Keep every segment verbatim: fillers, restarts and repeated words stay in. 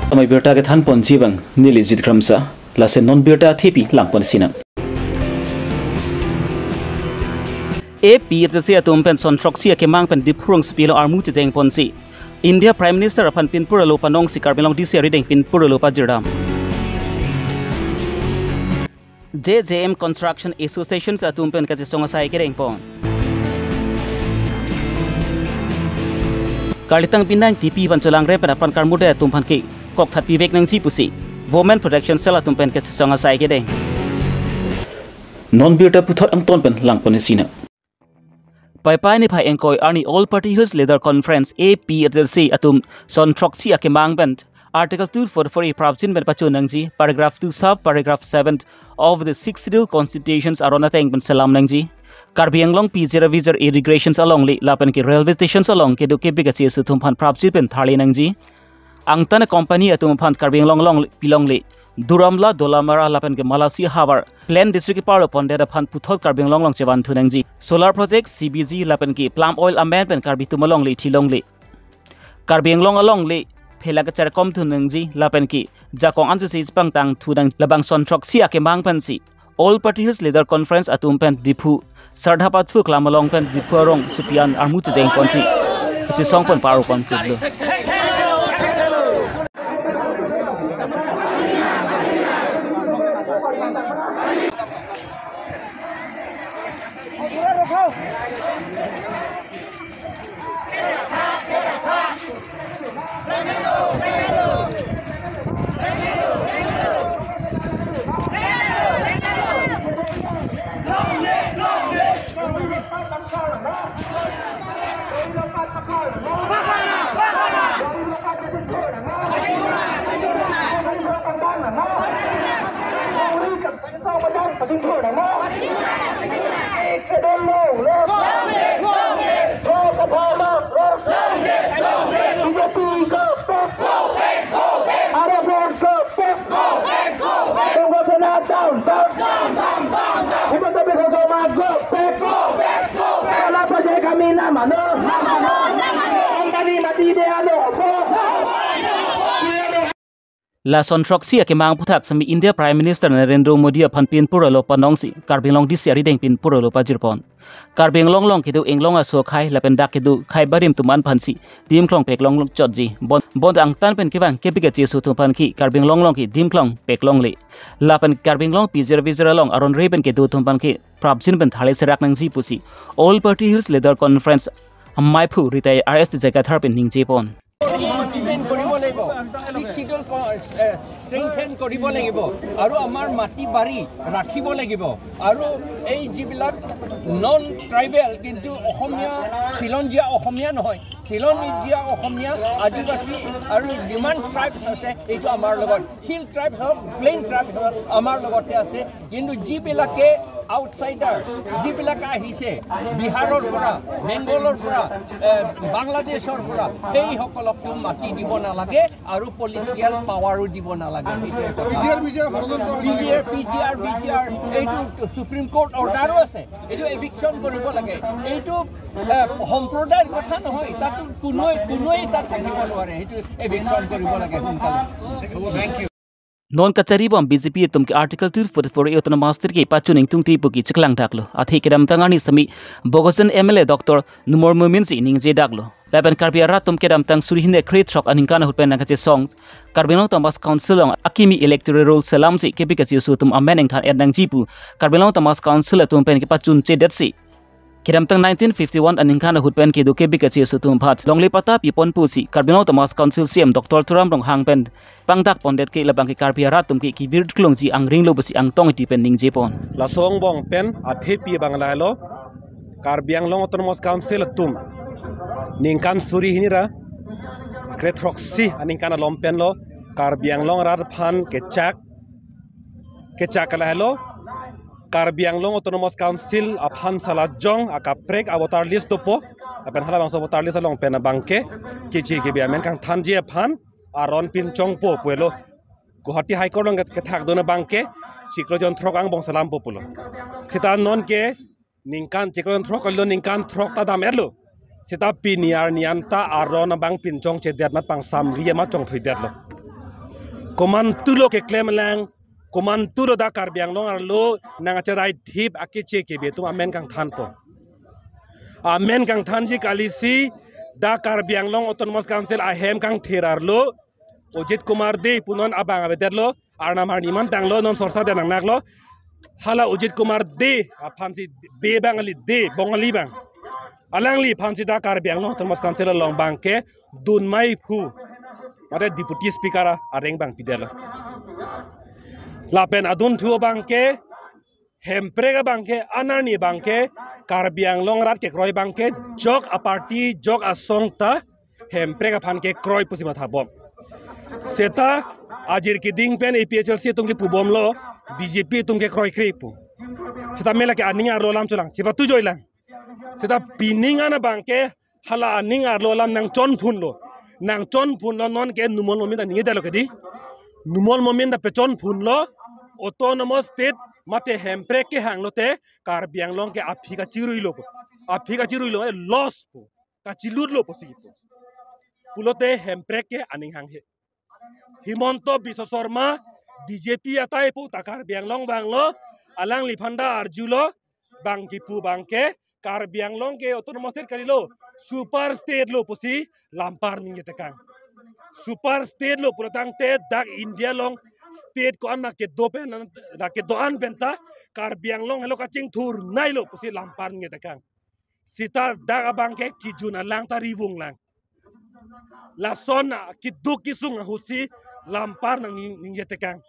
Amei birta kethan ponji abang neli Jit Kramsa, lason non birta athepi langpon sinang. A P H L C atum pen son throksi akemang pen Diphu rongsopi along armu checheng ponsi India Prime Minister aphan pinpur alo panongsi Karbi Anglong D C arideng pinpur alo pajirdam. J J M Construction Associations atum pen kachesong asai kedeng pon. Karlitang Bindang T P aphan cholangrem pen apran karmuda atum aphan ke kokthat pivek nangji pusi Women Protection Cell atum pen kachesong asai kedeng. Non birta puthot angton pen langpon sinang. Paipai niphai ingkoi arni All Party Hills Leader Conference, A P H L C atum son throksi akemang pen Article two four four A prapjin pen pachun nangji, paragraph two sub paragraph seven of the Sixth Schedule Constitutions aron ateng pen selam nangji. Karbi Anglong pijir avijir irrigations alongle lapen ke railway stations along kedo kebikachi aso atum aphan prapjin pen tharle nangji. Angtan company atum aphan Karbi Anglong along pilongle Duar Amla, Dolamara lapen ke Malasi havar Plant District kepar lo pondet aphan puthot Karbi Anglong along chevan thu nangji. Solar project, C B G lapen ke palm oil amen pen Karbi atum alongle thilongle, Karbi Anglong alongle phela kacharkom thu nangji lapen ke jakong ansu si pangtang thu nang labang son throksi akemang pensi All Party Hills Leader Conference atum pen Diphu Sardha Pathu Klam along pen Diphu arongsopi an armu checheng ponsi kachesong pon paru pon chiklo. Lason throksi akemang aputhak semi India Prime Minister Narendra Modi aphan pinpur alo panongsi Karbi Anglong D C arideng pinpur alo pajirpon. Karbi Anglong along kedo inglong aso akhei lapen dak kedo khei barim atum aphansi dim klong peklong chotji. Bon, bon angtan pen kevang kebikachi aso atum aphan ke Karbi Anglong along ke dim klong peklongle. Lapen Karbi Anglong pijir vijir along aron re pen kedo atum aphan ke prapjin pen tharle serak nangji pusi All Party Hills Leader Conference amaiphu retired R S T Jagathar pen ningjepon. Implement কৰিব লাগিব। Six schedule ক-, এ, ষ্ট্ৰেংথেন কৰিব লাগিব আৰু আমাৰ মাটি বাৰী ৰাখিব লাগিব। আৰু এই যিবিলাক নন ট্ৰাইবেল কিন্তু অসমীয়া, খিলঞ্জীয়া অসমীয়া নহয়, খিলঞ্জীয়া অসমীয়া, আদিবাসী আৰু যিমান ট্ৰাইবছ আছে, এইটো আমাৰ লগত, হিল ট্ৰাইব হওক, প্লেইন ট্ৰাইব হওক, আমাৰ লগতে আছে। কিন্তু যিবিলাকে আউটছাইডাৰ, যিবিলাক আহিছে বিহাৰৰ পৰা, বেংগলৰ পৰা, এ, বাংলাদেশৰ পৰা, সেইসকলকতো মাটি দিব নালাগে আৰু পলিটিকেল পাৱাৰো দিব নালাগে। সেইটোৱে কথা। পি জি আৰ, পি জি আৰ, পি জি আৰ, পি জি আৰ, এইটো ছুপ্ৰিম কোৰ্ট অৰ্ডাৰো আছে, এইটো এভিকশ্যন কৰিব লাগে। এইটো, এ, সম্প্ৰদায়ৰ কথা নহয়, তাতো কোনোৱে, কোনোৱেই তাত থাকিব নোৱাৰে, সেইটো এভিকশ্যন কৰিব লাগে সোনকালে। Thank you. Non kachari bom B J P atum ke Article two forty-four A autonomous state ke pachun ingtungte pu ke chiklang daklo. Athe kedamtang arni semi Bokajan M L A Doctor Numal Momin si ningje daklo. Lapen Karbi arat atum kedamtang suri hini krethrok aningkan ahut pen nangkachesong Karbi Anglong Autonomous Council along akimi electoral roll selamsi kebikachi aso atum amen ingthan et nangji pu Karbi Anglong Autonomous Council atum pen kepachunchedetsi kedamtang nineteen fifty-one aningkan ahut pen kedo kebikachi aso atum aphan longle patta pipon pusi Karbi Anglong Autonomous Council C E M Doctor Tuliram Ronghang pen pangdak pondet ke labang ke Karbi arat atum ke kevir klongji angring lo pusi Angtong Ingti pen ningjepon. Laso angbong pen athepi abang lahelo, Karbi Anglong Autonomous Council atum ningkan suri hini ra krethroksi aningkan alom pen lo Karbi Anglong arat aphan kechak kechak ke lahelo, Karbi Anglong Autonomous Council aphan salajong akaprek avoter list dopo, lapen halabangso avoter list along pen abangke kechi kebi amen kangthanji aphan aron pinchongpo pulo. Guwahati High Court along kethakdun abangke chiklo jonthrok angbong selampo pulo. Seta non ke ningkan chiklo jonthrok kalilo, ningkan throk ta dam-etlo. Seta pini arni anta aron abang pinchongchedet amat pangsamri amat chongthuidetlo. Komantulo keklem lang, komantulo dak Karbi Anglong arlo nangcherai thip akeche kebe atum amen kangthanpo. Amen kangthanji kalisi dak Karbi Anglong Autonomous Council ahem kangthir arlo Ajit Kumar Dey pu non abang avedetlo, arnam arni man tanglo, non sorsa de nangnaklo. Hala Ajit Kumar Dey aphansi, Dey abang kali, Dey Bongali abang. Alangliphansi dak Karbi Anglong Autonomous Council along abangke dunmai phu, mate Deputy Speaker areng abang pidetlo. Lapen adunthu abangke, hemprek abangke, anarni abangke, Karbi Anglong arat kekroi abangke jok aparty, jok asong ta hemprek aphan kekroi pusi mathabom. Seta ajir keding pen A P H L C atum kepubomlo, B J P atum kekroikre pu. Seta me lake aning arlo alam cholang, chepatu joi lang. Seta pining an abangke hala aning arlo alam nangchonphunlo. Nangchonphunlo, nonke Numal Momin ta ningjedetlo kedi. Numal Momin ta pechonphunlo, Autonomous State mate hemprek kehanglote Karbi Anglong ke aphi kachiruilo pu. Aphi kachiruilo, eh, loss pu. Kachilutlo pusi pu. Pulote hemprek ke aning hanghe. Himanta Biswa Sarma B J P atai pu ta Karbi Anglong vanglo, alangliphan ta arjulo, abang kipu abangke, Karbi Anglong ke Autonomous State kalilo, Super State lo pusi lampar ningjetekang. Super State lo pulotangte dak India along state ko-an ma kedo pen, na kedo-an pen ta Karbi Anglong helo kachingthurnailo pusi lampar ningjetekang. Seta dak abangke kejun alang ta rivung lang. Lason a keduk kesung ahutsi lampar nang ning-, ningjetekang.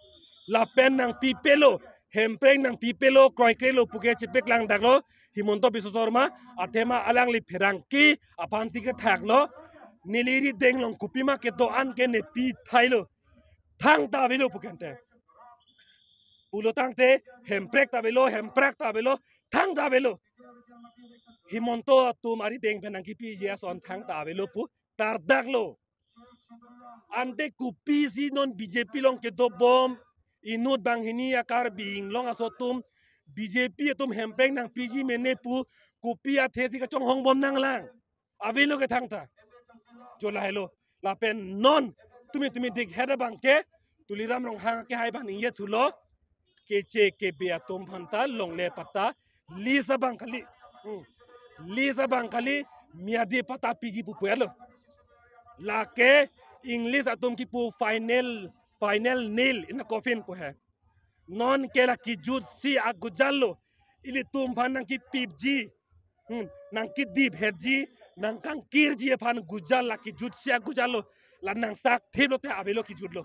Lapen nangpipelo, hemprek nangpipelo, kroikrelo puke chepeklang daklo, Himanta Biswa Sarma, athema alangli pherangke aphansi kethaklo, neli rideng along kopima kedo-an ke ne pithailo. Thangta avelo pu kente. Pulotangte hemprek ta avelo, hemprek ta avelo, thangta avelo. Himanta atum arideng pen nangkepiji ason thangta avelo pu tardaklo. Ante kopisi non B J P along kedobom, inut banghini a-Karbi Anglong aso atum, B J P atum hemprek nangpiji mene pu, kopi athesi kachonghongbom nanglang. Avelo ke thangta. Jo lahelo. Lapen non tumi tumi dikhet abangke, Tuliram Ronghang kehai abang ningjethulo, keche kebe atum aphanta longle patta, lease abang kali. Hmm. Lease abang kali, miyadi patta piji pu pulo. Lake English atum kipu final, final nail in the coffin pu he. Nonke la kejutsi agujalo, ilitum aphan nangkipipji, hmm, nangkidiphetji, nangkangkirji aphan gujal la kejutsi agujalo, la nangsak thiplote avelo kejutlo.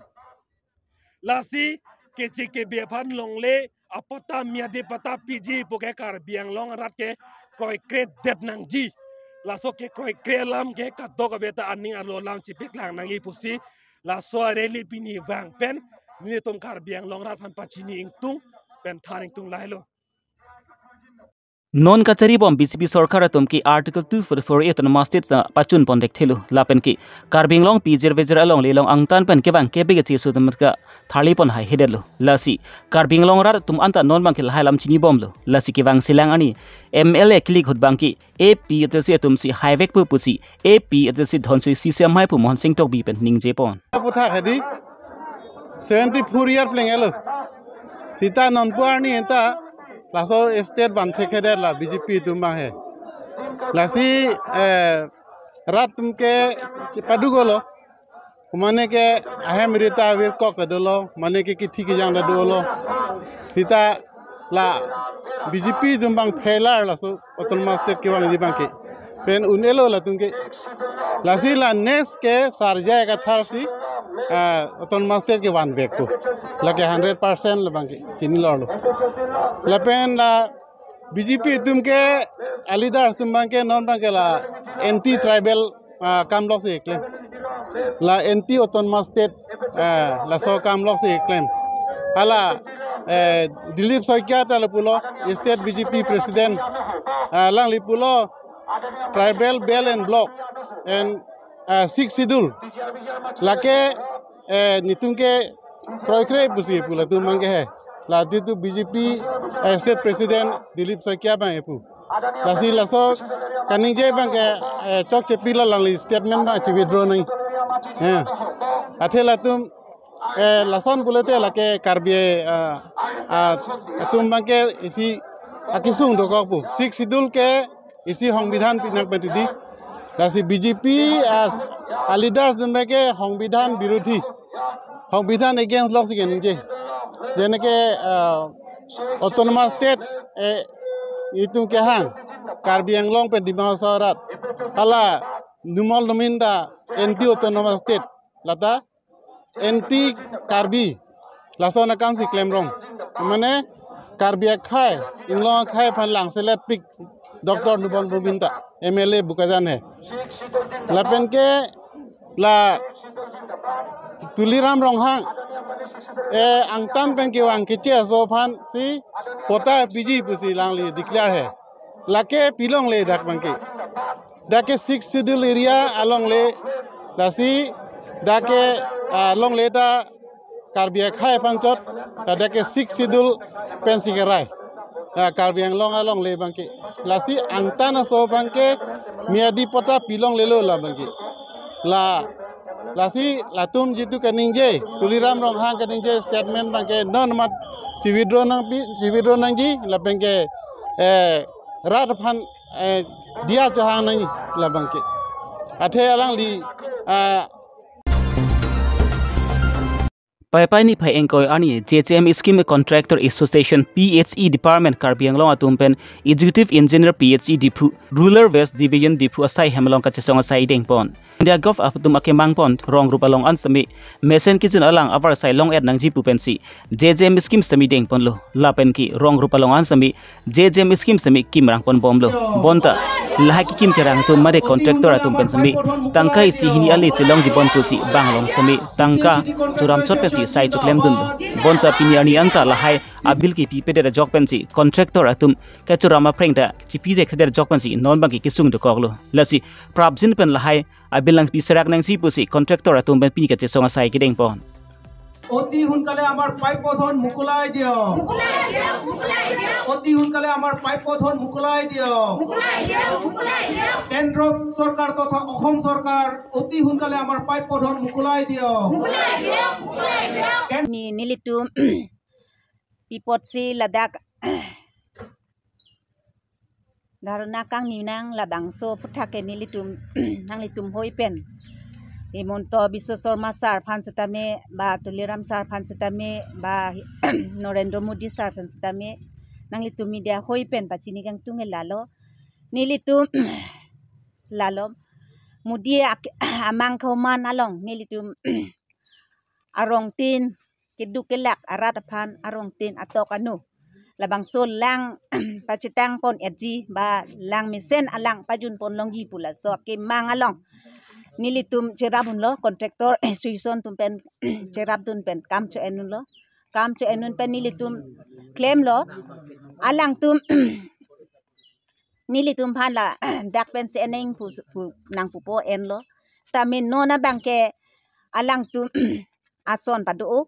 Lasi keche kebe aphan longle apatta miyadi patta piji puke Karbi Anglong arat ke kroikredet nangji. Laso kekroikre alam ke kadokave ta aning arlo alam chepeklang nangji pusi laso a-rally pini vang pen nelitum Karbi Anglong arat aphan pachini ingtung pen than ingtung lahelo. Non kacharibom B J P sorkar atum ke Article two forty-four A Autonomous State ta pachunpon dekthelo lapen ke Karbi Anglong pijir vejir alongle along angtan pen kevang kebe kecheso atum ta tharlipon haihedetlo. Lasi Karbi Anglong arat atum anta non abangke lahai alam chinibomlo. Lasi kevang selang ani M L A kilik ahut abangke A P H L C atumsi haivekpo pusi A P H L C Dhansiri C C M hai pu Mohon Sing Tokbi pen ningjepon. Aphuthak hedi, seventy-four year plenglo. Seta non pu arni anta laso state vanthekthedet la B J P atum abang he. Lasi, eh, rat atum ke si padugolo. Mane ke ahem rita avirkok ta dolo, mane ke kithi kejang ta dolo. Seta la B J P atum abang failure laso Autonomous State kevangji abangke. Pen un-elo latum ke. Lasi la next ke Sarja Kathar si, ah, Autonomous State kevanvekpo. Lake hundred percent labangke chinilo lo. Lapen la B J P atum ke a-leaders atum abangke non abangke la anti tribal, ah, kam loksi keklem. La anti Autonomous State, ah, laso kam loksi keklem. Hala, eh, Dilip Saikia ta lapulo, State B J P President, ah, alangli pulo, tribal belt and block and, ah, Sixth Schedule. Lake, eh, netum ke kroikre pusi pu latum abangke he. La due to B J P, eh, State President Dilip Saikia abang epu. Lasi laso kaningje abangke, eh, chokche pilo, alangli statement abang chi-withdraw nang. Eh. Athe latum eh, lason pulote lake Karbi, eh, ah, atum abangke isi akesung dokok pu. Sixth Schedule ke isi songbidhan pinang pen tidi. Lasi B J P, ah, a leaders atum abangke songbidhan birodhi, songbidhan against lok si keningje. Jeneke, ah, autonomous state, eh, itum kehang, Karbi Anglong pen Dima Hasao arat, hala Numal Numin ta anti autonomous state, lata anti Karbi, lason akam si klemrong. Mane Karbi akhei, Inglong akhei aphan langselet pik Doctor Numal Numin ta, M L A Bokajan he. Lapen ke la Tuliram Ronghang, eh, angtan pen kevang Keche aso aphan si patta piji pusi alangli declare he. Lake pilongle dak abangke. Dak ke Sixth Schedule area alongle, lasi dak ke, ah, longle ta Karbi akhei aphan chot, ladak ke Sixth Schedule pensi kerai. Ah, Karbi Anglong alongle abangke. Lasi angtan aso abangke miyadi patta pilonglelo la abangke. La, lasi latum jitu keningje, Tuliram Ronghang keningje statement abangke non amat chi-withdraw nangpi, chi-withdraw nangji, lapen ke, eh, rat aphan, eh, diya chohang nangji la abangke. Athe alangli, ah, Paipai niphai ingkoi arni J J M Scheme Contractor Association P H E Department Karbi Anglong atum pen Executive Engineer P H E Diphu, Rural West Division Diphu asai hem along kachesong asai dengpon. India Gov atum akemang pon rong rup along an semi mesen kijun alang avarsai long-et nangji pu pensi J J M Scheme semi dengponlo. Lapen ke rong rup along an semi J J M Scheme semi kim rangponbomlo. Bonta lahai kekim kerang atum mate contractor atum pen semi tangka isi hini ale chelongji bon pusi bang along semi tangka churam chot pensi sai choklemdunlo. Bonta pini arni anta lahai a-bill kepipedet ajok pensi contractor atum kachuram aphreng ta chipidet khadet ajok pensi non abangke kesung dokoklo. Lasi prapjin pen lahai a-bill nangpi serak nangji pusi contractor atum pen pini kachesong asai kedengpon. অতি সোনকালে আমাৰ পাইপ পথখন মোকলাই দিয়ক। অতি সোনকালে আমাৰ পাইপ পথখন মোকলাই দিয়ক। কেন্দ্ৰ চৰকাৰ তথা অসম চৰকাৰ অতি সোনকালে আমাৰ পাইপ পথখন মোকলাই দিয়ক। কেন- Ni nelitum pi apotsi ladak dharna kangni nang labangso aphuthak ke nelitum, nanglitum hoi pen, Himanta Biswa Sarma sir aphan setame, ba Tuliram sir aphan setame, ba Narendra Modi sir aphan setame, nanglitum media hoi pen pachini kangtung ke lalo. Nelitum lalo Modi ak-, amang koman along nelitum arongtin keduk kelak arat aphan arongtin atok anu labangso lang pachetang pon-etji ba lang mesen alang pajun pon longji pu laso akemang along nelitum cherap unlo, contractor association atum pen cherapdun pen kam cho-en unlo. Kam cho-en un pen nelitum klemlo. Alangtum nelitum aphan ladak pensi en nang pu, pu nangpupo enlo. Setame non abangke alangtum ason pado-o.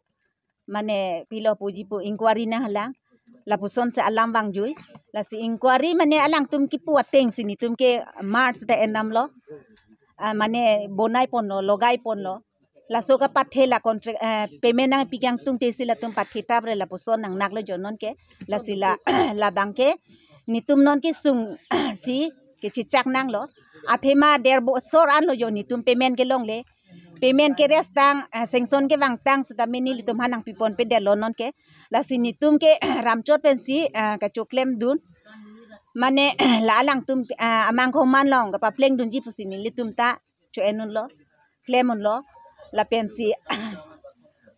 Mane pilo puji pu inquiry nanglang. Lapuson si alam vangjui. Lasi inquiry mane alangtum kipu atengsi nelitum ke March ta endamlo. Ah, mane bonai ponlo, logai ponlo. Laso kapathe la contract, eh, payment nangpi kangtungte si latum pathe tap re lapuson nangnaklo jo non ke. Lasi la, labangke nelitum non kesung si kechechak nanglo. Athema der bosor anlo jo nelitum payment kelongle. Payment keres tang, eh, sanction kevangtang setame nelitum aphan nangpiponpedetlo non ke. Lasi nelitum ke ramchot pensi, eh, kachoklemdun. Mane la alangtum, eh, amang koman along kapaplengdunji pusi nelitum ta cho-en unlo, klem unlo, lapensi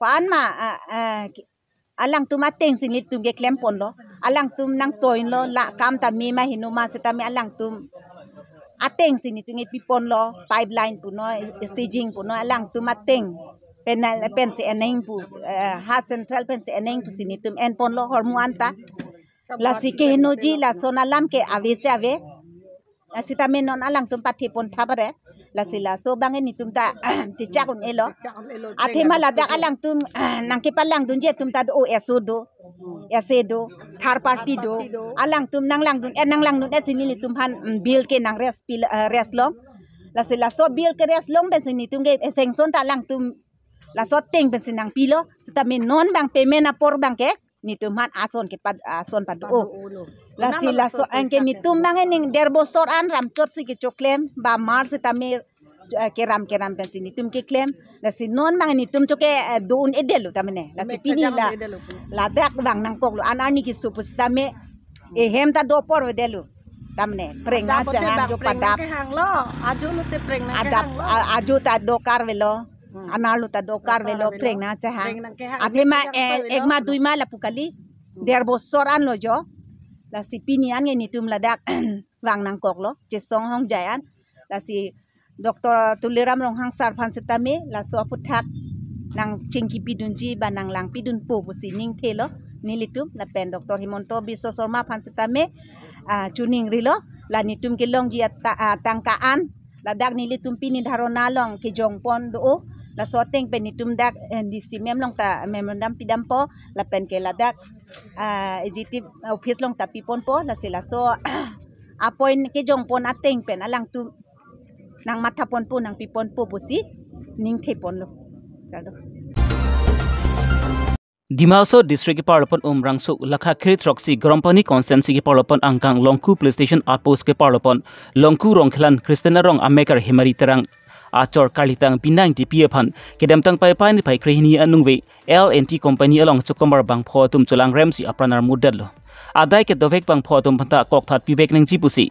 ko-an ma, ah, ah, ki-, alangtum atengsi nelitum ke klemponlo, alangtum nangtoinlo, la kam ta me ma heno ma setame alangtum atengsi nelitum ke piponlo, pipeline punon, staging punon, alangtum ateng pen, pensi en nang pu, eh, ha central pensi en nang pusi nelitum enponlo hormu anta. Lasi kehenoji lason alam ke ave si ave. Lasi tame non alangtum pathe pon thap re. Lasi laso abang nelitum ta chechak un-elo. Athema ladak alangtum nangkepalangdunji atum ta do, S O do, S A do, third party do. Alangtum nanglangdun, eh, nanglangdun-et si nelitum aphan, mm, bill ke nang raise, bill, eh, raise long. Lasi laso bill ke raise long pensi nelitum ke, eh, sanction ta alangtum Laso ateng pensi nangpilo, setame non abang payment apor abangke netum aphan ason ke pad, ason pado. Pado-o lo. Lasi laso anke netum abang ening der bosor an ramchot si kechoklem, ba mar setame, eh, keram keram pensi netum keklem. Lasi non abang netum choke, eh, do-un-edetlo tamene. Lasi pini la, ladak vang nangkoklo, an arni keso pusitame ehem ta do apor avedetlo. Tamene prengna chehang, jo padap. Ajo lote prengna chehanglo. Adap, a-, ajo ta dokar avelo. Hmm. Anerlo ta dokar avelo, prengna chehang. Athema, eh, ekma duima lapu kali. Hmm. Der bosor anlo jo. Lasi pini an nge netum ladak vang nangkoklo, Chesong Hongjai an. Lasi Doctor Tuliram Ronghang sir aphan setame laso aphuthak nangchingkipidunji ba nanglangpidunpo pusi ningthelo nelitum, lapen Doctor Himanta Biswa Sarma aphan setame, ah, chuningrilo, la netum kelongji ata-, ah, tangka an ladak nelitum pini dharna along kejongpon do-o. Laso ateng pen netum dak, eh, D C ma'am along ta memorandum pidampo, lapen ke ladak, ah, executive office along ta piponpo, lasi laso apoint kejongpon ateng pen alangtum nangmathaponpo, nangpiponpo pusi ningtheponlo. Kado. Dima Hasao District keparlo pon Umrangso lakha kre-throksi Garampani constituency keparlo pon angkang Longku Police Station Outpost keparlo pon Longku Rongkhelan Christian arong amekar Hemari Terang achor karlitang Bina Ingtipi aphan kedamtang Paipai niphai krehini aningve L and T company along chokomar bangpho atum cholangremsi apran armutdetlo. Adai kedovek bangpho atum aphanta kokthat pivek nangji pusi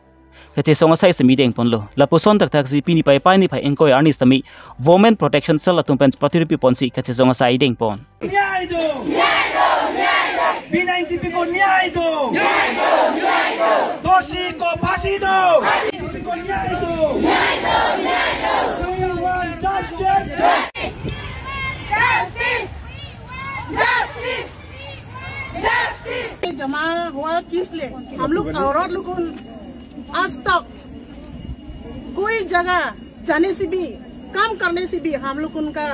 kachesong asai sitame dengponlo. Lapuson thakthaksi pini Paipai niphai ingkoi arni sitame Women Protection Cell atum pen patiri piponsi kachesong asai dengpon. ন্যায় দো। ন্যায় দো, ন্যায় দো। বিনা এনটিপি কো ন্যায় দো। ন্যায় দো, ন্যায় দো। দোষী কো ফাঁসি দো। ফাঁসি। এনটিপি কো ন্যায় দো। ন্যায় দো, ন্যায় দো। We want justice. Justice. Justice. Justice. ये जमा हुआ किस लिए? हम लोग औरत लोगों आज तक कोई जगह जाने से भी, काम करने से भी हम लोग उनका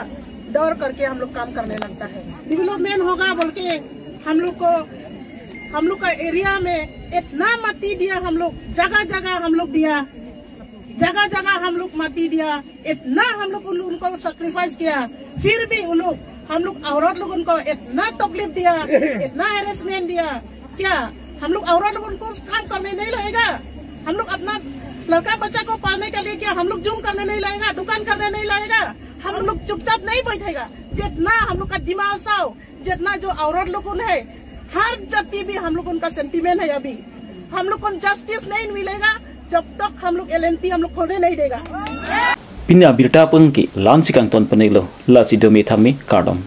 डर करके हम लोग काम करने लगता है। डेवलपमेंट होगा बोल के हम लोग को, हम लोग का एरिया में इतना मट्टी दिया हम लोग, जगह जगह हम लोग दिया, जगह जगह हम लोग मट्टी दिया, इतना हम लोग उन, उनको सैक्रिफाइस किया, फिर भी उन लोग, हम लोग औरत लोग उनको इतना तकलीफ दिया, इतना हेरेसमेंट दिया। क्या हम लोग औरत लोग उनको काम करने नहीं लाएगा? हम लोग अपना लड़का बच्चा को पालने के लिए क्या हम लोग जूम करने नहीं लाएगा, दुकान करने नहीं लाएगा? हम लोग चुपचाप नहीं बैठेगा। जितना हम लोग का दिमाग साव, जितना जो औरत लोग है, हर जाति भी हम लोग उनका सेंटिमेंट है। अभी हम लोग को जस्टिस नहीं मिलेगा जब तक हम लोग एलएनटी हम लोग खोलने नहीं देगा। Pini abirta pengki lansi kangton penilo, lasi dome thame kardom.